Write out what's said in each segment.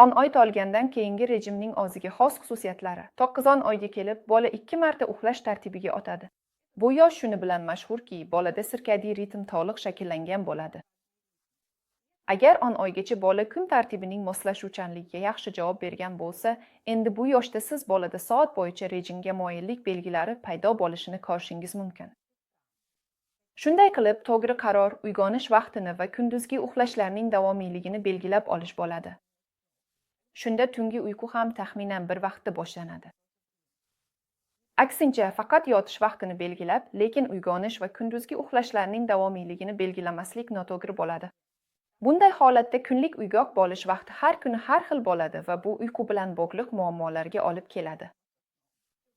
10 oy to'lgandan keyingi rejimning o'ziga xos xususiyatlari. 9 oyga kelib, bola 2 marta uxlash tartibiga o'tadi. Bu yosh shuni bilan mashhurki, bolada sirkadiy ritm to'liq shakllangan bo'ladi. Agar 10 oygacha bola kun tartibining moslashuvchanligiga yaxshi javob bergan bo'lsa, endi bu yoshda siz bolada soat bo'yicha rejimga moyillik belgilari paydo bo'lishini ko'rishingiz mumkin. Shunday qilib, to'g'ri qaror uyg'onish vaqtini va kunduzgi uxlashlarning davomiyligini belgilab olish bo'ladi. Shunda tungi uyqu ham taxminan bir vaqtda boshlanadi. Aksincha, faqat yotish vaqtini belgilab, lekin uyg'onish va kunduzgi uxlashlarning davomiyligini belgilamaslik noto'g'ri bo'ladi. Bunday holatda kunlik uyg'oq bo'lish vaqti har kuni har xil bo'ladi va bu uyqu bilan bog'liq muammolarga olib keladi.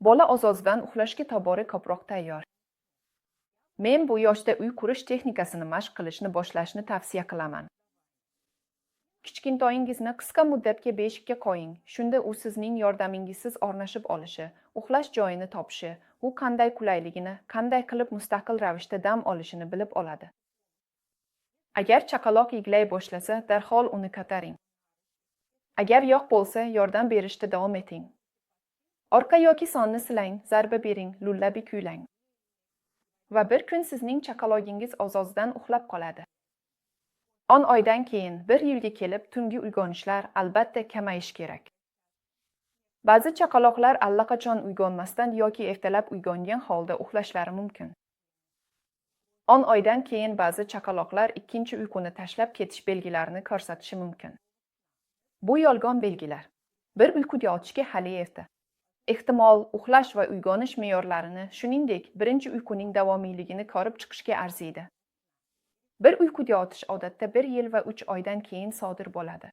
Bola o'z-o'zidan uxlashga tobora ko'proq tayyor. Men bu yoshda uy qurish texnikasini mashq qilishni boshlashni tavsiya qilaman. Kichkintoyingizni qisqa muddatga beshikka qo'ying. Shunda u sizning yordamingizsiz o'rnashib olishi, uxlash joyini topishi, u qanday qulayligini, qanday qilib mustaqil ravishda dam olishini bilib oladi. Agar chaqaloq yig'lay boshlasa, darhol uni ko'taring. Agar yo'q bo'lsa, yordam berishda davom eting. Orqa yoki sonni silang, zarba bering, lullabi kuylang. Va bir kun sizning chaqalogingiz o'z-o'zidan uxlab qoladi. 10 oydan keyin 1 yilga kelib tungi uyg'onishlar albatta kamayishi kerak. Ba'zi chaqaloqlar allaqachon uyg'onmasdan yoki ertalab uyg'ongan holda uxlashlari mumkin. 10 oydan keyin ba'zi chaqaloqlar ikkinchi uyquni tashlab ketish belgilarini ko'rsatishi mumkin. Bu yolg'on belgilar. Bir uyquga yotishga hali erta. Ehtimol, uxlash va uyg'onish me'yorlarini, shuningdek, birinchi uyquning davomiyligini ko'rib chiqishga arziydi. Bir uyquga yotish odatda 1 yil va 3 oydan keyin sodir bo'ladi.